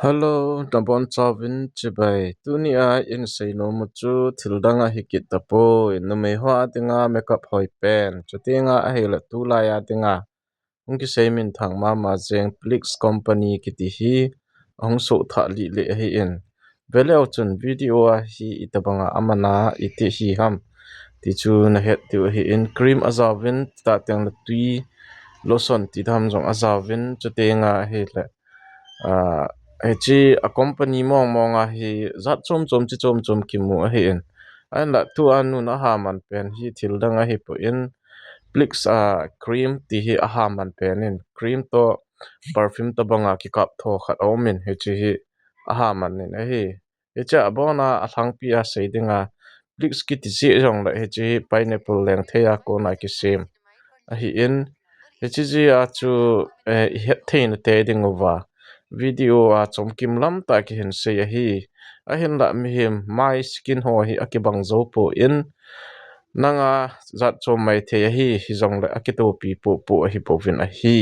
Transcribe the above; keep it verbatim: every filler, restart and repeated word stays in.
Hello, nabonchauvin chibai. Tunia isei nom u chu thil dang ahi kit tapoi. Numei ho a dinga makeup hoi pen. Chutenga ahile tulai a dinga hung kisei minthang mama jeng Plix company kiti hi ahung soh thah lih lih ahin. Veleu chun video a hi itobanga amana iti hi ham ti chu nahet diu ahin, cream ajaovin, tita tengle tui, lotion ti dam jong ajaovin, chutenga ahile hiche a company mong mong a hi jat chom chom chi chom chom kimu ahin. Ahinla tua nun ahaman pen hi thil dang ahipoi, Plix a cream ti hi ahaman pen in, cream toh perfume tobanga kikap tho khat aumin, hiche hi ahaman in ahi. Hiche abona alhangpi a sei dinga, Plix kiti jeh jongle hiche hi pineapple lengthei a kona kisem ahin, hiche jeh a chu ihet theina tei dinguva video a chomkim lamtah kihin sei ahi. Ahinla mihem mai skin ho hi akibang joupoi, nanga jat chom maithei ahi, hijongle akitopi popo ahipouvin ahi.